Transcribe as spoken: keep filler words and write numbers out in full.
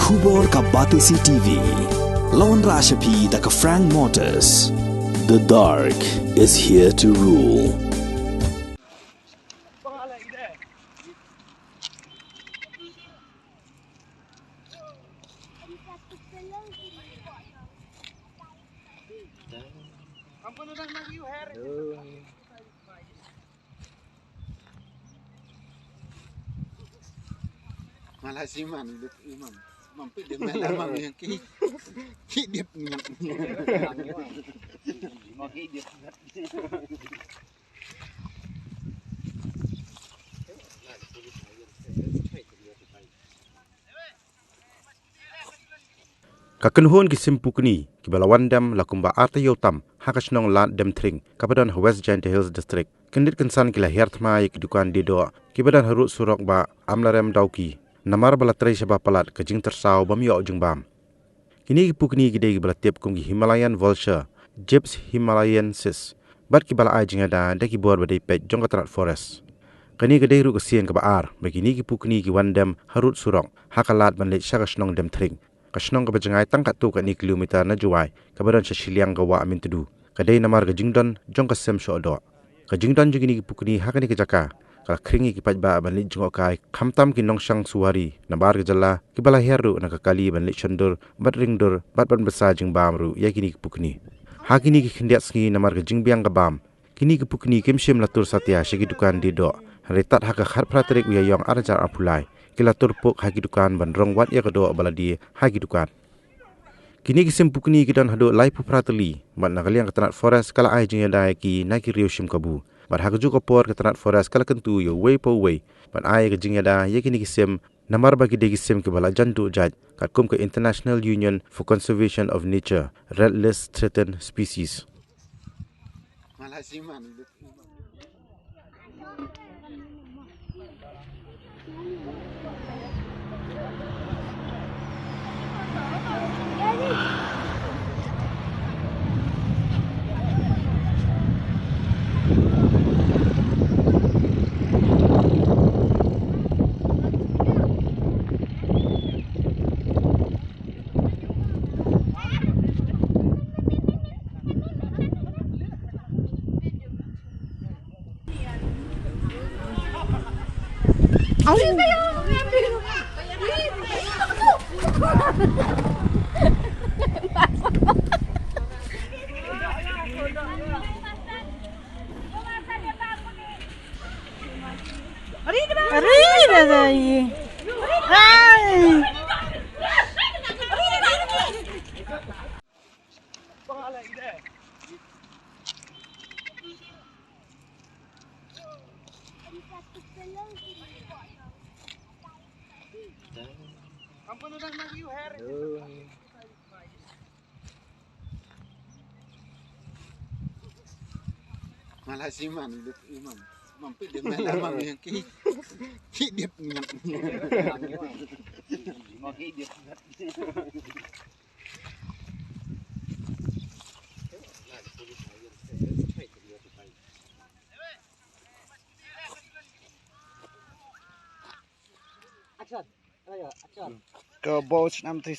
Khubor ka Batesi T V. La wanrah sha phi da ka Frank Motors. The dark is here to rule. Mala siman, imam. Imam pidit, imam yang ki, ki dip ni. Ka kynhun ki sim pukni kiba la wan dem la kumba ar taïew tam ha ka shnong Lad Demthring kaba don ha West Jaintia Hills District. Kyndit kynsan ki la hiar thma ïa ki dukan die doh kiba don harud surok ba Amlarem Dawki, namar ba la trei shaba palat ka jingtyrsaw bym ïoh jingbam. Kine ki pukni ki dei kiba la tip kum ki Himalayan vulture, Gyps himalayensis, bad kiba la ai jingïada da ki bor ba dei peit jong ka tnat forest. Kane ka dei ruh ka sien kaba ar ba kine ki pukni ki wan dem harud surok ha ka lad ban leit sha ka shnong Demthring, ka shnong kaba jngai tang katto katne kilometer na Jowai, kaba don sha shiliang ka wah Myntdu. Ka dei namar ka jingdon jong ka sem shoh doh. Ka jingdon jong kine ki pukni ha kane ka jaka ka la khring ïa ki paidbah ban leit jngohkai, khamtam ki nongshong suwari nabar ka jylla kiba la hiar ruh na ka kali ban leit shondur bad ringdur bad ban bsa jingbam ruh ïa kine ki pukni. Ha kine ki khyndiat sngi, namar ka jingbiang ka bam, kine ki pukni kim shym la tur satia sha ki dukan die doh. Hynrei tad ha ka khatphra tarik u Ïaïong ar hajar arphew lai, ki la tur puk ha ki dukan ban rong wat ïa ka doh ba la die ha ki dukan. Kine ki sim pukni ki don haduh laiphew phra tylli, bad na ka liang ka tnat forest ka la ai jingïada ïa ki na ki riew shim kabu. Bad ha kajuh ka por ka tnat forest ka la kyntu ïa uwei pa uwei ban ai ka jingïada ïa kine ki sim, namar ba ki dei ki sim kiba la jan duh jait katkum ka International Union for Conservation of Nature Red List Threatened Species. Mala siman, imam. Imam pidit, imam yang ki, ki dip ni. Ka bos nam tri